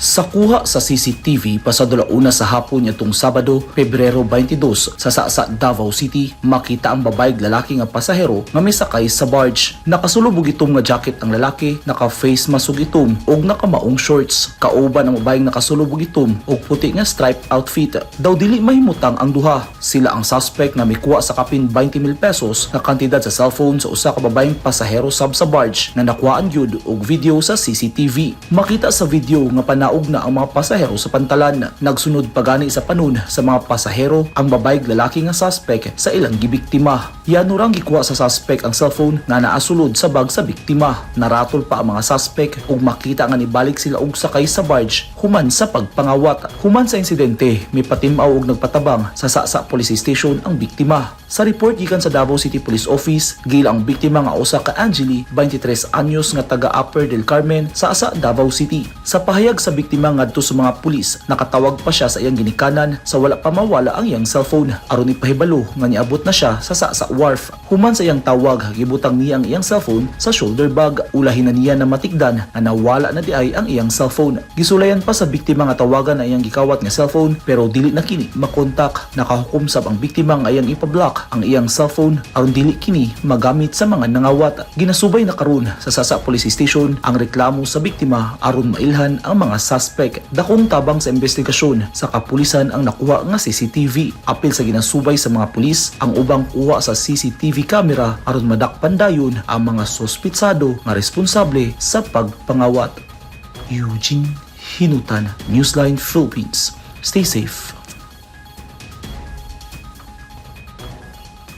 Sa kuha sa CCTV pasado 1 sa hapon niadtong Sabado, Pebrero 22, sa Sasa, Davao City, makita ang babae ug lalaki nga pasahero nga misakay sa barge. Nakasulub og itom nga jacket ang lalaki, naka-face mask og itom ug nakamaong shorts. Kauban ang babaeng nakasulub og itom ug puti nga striped outfit. Daw dili mahimutang ang duha. Sila ang suspect nga mikuha sa kapin 20 mil pesos nga kantidad sa cellphone sa usa ka babaeng pasahero sab sa barge nga nakuhaan gyud og video sa CCTV. Makita sa video nga panaog na ang mga pasahero sa pantalan. Nagsunod pa gani sa panon sa mga pasahero ang babae ug lalaki nga suspect sa ilang gibiktima. Yano rang gikuha sa suspect ang cellphone nga naasulod sa bag sa biktima. Naratol pa ang mga suspect ug makita nga nibalik sila og sakay sa barge human sa pagpangawat. Human sa insidente, mipatim-aw og nagpatabang sa Sasa Police Station ang biktima. Sa report gikan sa Davao City Police Office, giila ang biktima nga usa ka Angeli, 23 anyos, nga taga Upper del Carmen, Sasa, Davao City. Sa pahayag sa biktima ngadto sa mga pulis, nakatawag pa siya sa iyang ginikanan sa wala pa mawala ang iyang cellphone aron ipahibalo nga niabot na siya sa Sasa Wharf. Human sa iyang tawag, gibutang niya ang iyang cellphone sa shoulder bag. Ulahin na niya na matikdan nga nawala na diay ang iyang cellphone. Gisulayan pa sa biktima nga tawagan ang iyang gikawat nga cellphone, pero dili na kini makontak. Nakahukom sab ang biktima nga iyang ipablock ang iyang cellphone aron dili kini magamit sa mga nangawat. Ginasubay na karon sa Sasa Police Station ang reklamo sa biktima aron mailhan ang mga suspect. Dakong tabang sa investigasyon sa kapulisan ang nakuha nga CCTV. Apil sa ginasubay sa mga pulis ang ubang kuha sa CCTV camera aron madakpan dayon ang mga suspitsado nga responsable sa pagpangawat. Eugene Hinutan, Newsline Philippines. Stay safe.